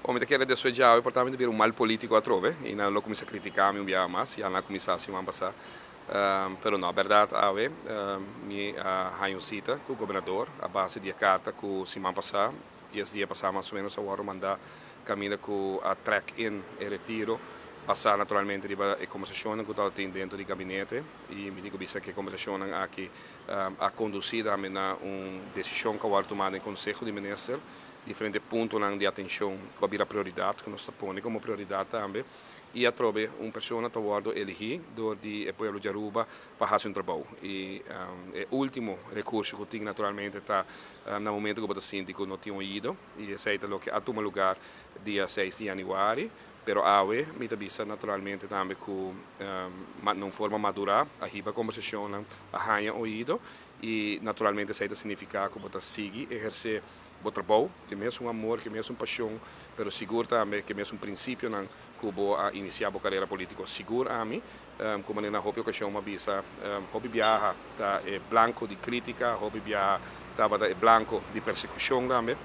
Bo, mi ta kere despues djawe por ta mi ta bira un mal politico atrobe y nan lo cuminsa critica mi un biaha mas, ya nan a cuminsa siman pasa. Pero no, berdad awe mi a haña un cita cu gobernador a base di e carta cu siman pasa, 10 dia pasa mas o menos, a wordo manda, caminda cu a trek in e retiro, basa naturalmente riba e conversacionnan cu tabatin dentro di gabinete. Y mi tin cu bisa cu e conversacionnan aki a conduci tambe na un decision cu a wordo tuma den Conseho di Minister, diferente puntonan di atencion cu a bira prioridad, cu nos ta pone como prioridad tambe. Y atrobe un persona ta wordo eligi door di e pueblo di Aruba pa haci un trabou. Y e ultimo recurso cu tin naturalmente ta na momento cu bo ta sinti cu no tin oido, y esey ta loke a tuma lugar dia 6 di januari. Pero awe mi ta bisa naturalmente tambe cu na un forma madura a hiba conversacionnan, a haña oido, y naturalmente esey ta significa cu bo ta sigui eherce bo trabou cu mesun amor, cu mesun pasion, pero sigur tambe cu mesun principionan cu bo a inicia bo carera politico. Sigur ami, como na hopi ocasion m'a bisa, hopi biaha ta e blanco di critica, hopi biaha tabata e blanco di persecucion tambe,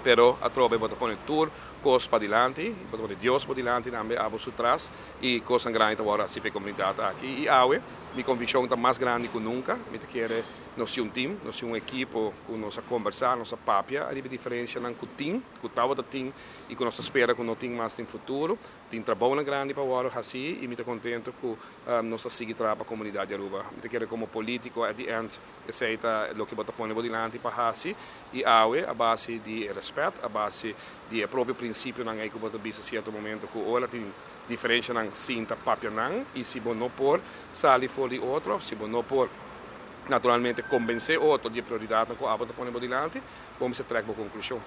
pero atrobe bo ta pone tur cos padilanti, bo ta pone Dios padilanti tambe, abo su tras, y cosnan grandi ta wordo haci pa e comunidad aki. Y awe mi conviccion ta mas grandi cu nunca. Mi ta kere nos tin un team, nos tin un ekipo cu nos a conversa, nos a papia ariba diferencianan cu tin, cu tabata tin y cu nos ta spera cu no tin mas den futuro. Tin trabounan grandi pa wordo haci y mi ta contento cu nos ta sigui traha pa comunidad di Aruba. Mi ta kere como politico, at the end, esey ta loke bo ta pone bo dilanti pa haci. Y awe, a base di respet, a base di e propio principionan ey cu bo ta bisa cierto momento cu ora tin diferencianan, sinta papianan, y si bo no por sali for di otro, si bo no por naturalmente convence otro di prioridad cu abo ta pone bo dilanti, bo mester trek bo conclusion.